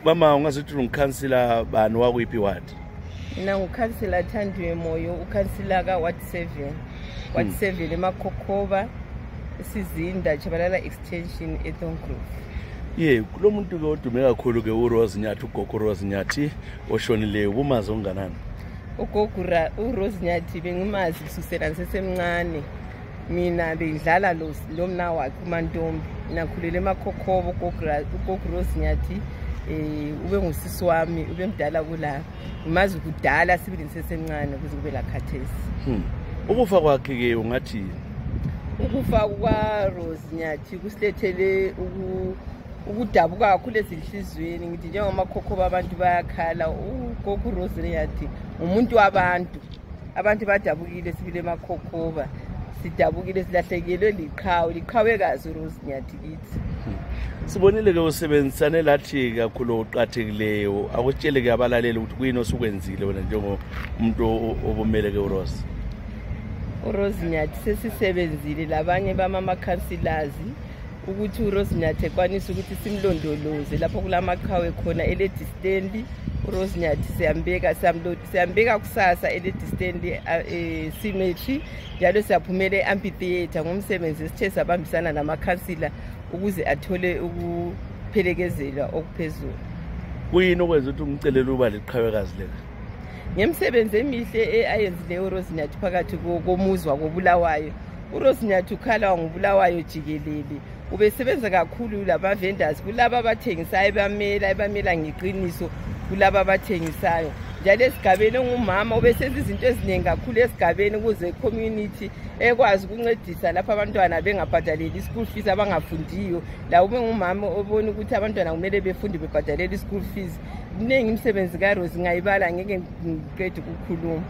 Mama ungazithi uNkhansila bani wakuphi ward? Mina uKhansila Thandiwe Moyo Ukhalela kaWard 7. Ward 7 eMakhokhoba isizinda Chabalala extension eThonggrove. Kulo muntu ke odume kakhulu ke uRose Nyathi uGogo Rose Nyathi oshonileyo ubumazi onganani? UGogo Rose Nyathi bengimazi kusukela ngisesemncane. Mina bengidlala lo mna wakhe uMantombi. Nakhulele eMakhokhoba uGogo Rose Nyathi ube ngusisi wami ube mdala kula. Ngimazi ukudala sibili ngisesemncane kuze kube la khathesi. Ukufa kwakhe ke ungathi ukufa kwa Rose Nyathi kusilethele ukudabuka kakhulu ezinhlizweni ngithi njengomakhokhoba abantu bayakhala uGogo Rose Nyathi umuntu wabantu badabukile sibile emakhokhoba sidabukile silahlekelwe liqhawekazi Rose Nyathi kithi. Sibonile ke usebenzisane lathi kakhulu oqathekileyo akutshele ke abalaleli ukuthi kuyini osukwenzile wena njengomuntu obumele ke uRose. uRose Nyathi sesisebenzile labanye bamamakhansilazi ukuthi uRose Nyathi ekwanisa ukuthi simlondoloze lapho kulamaqhawe khona eleDistand. uRose Nyathi siyambeka kusasa eleDistand cemetery njalo siyaphumela eamphitheater ngomsebenzi esithe sabambisana namakhansila ukuze athole ukuphelekezelwa okuphezulu. Kuyini okwenza ukuthi umcelele uba liqhawekazi leka? Ngemsebenzi emihle ayenzile uRose Nyathi phakathi komuzi wakoBulawayo. uRose Nyathi ukhala ngubulawayo jikelele. Ubesebenza kakhulu laba vendors kulaba abathengisayo bamela ngeqiniso kulaba abathengisayo. Njalo esigabeni ngumama ubesenza izinto eziningi kakhulu esigabeni ukuze community ekwazi ukuncedisa lapha abantwana bengabhadaleli school fees abangafundiyo. La ube ngumama obona ukuthi abantwana kumele befunde bebhadaleli school fees. Kuningi imisebenzi kaRose ngayibala ngeke ngiqede ukukhuluma.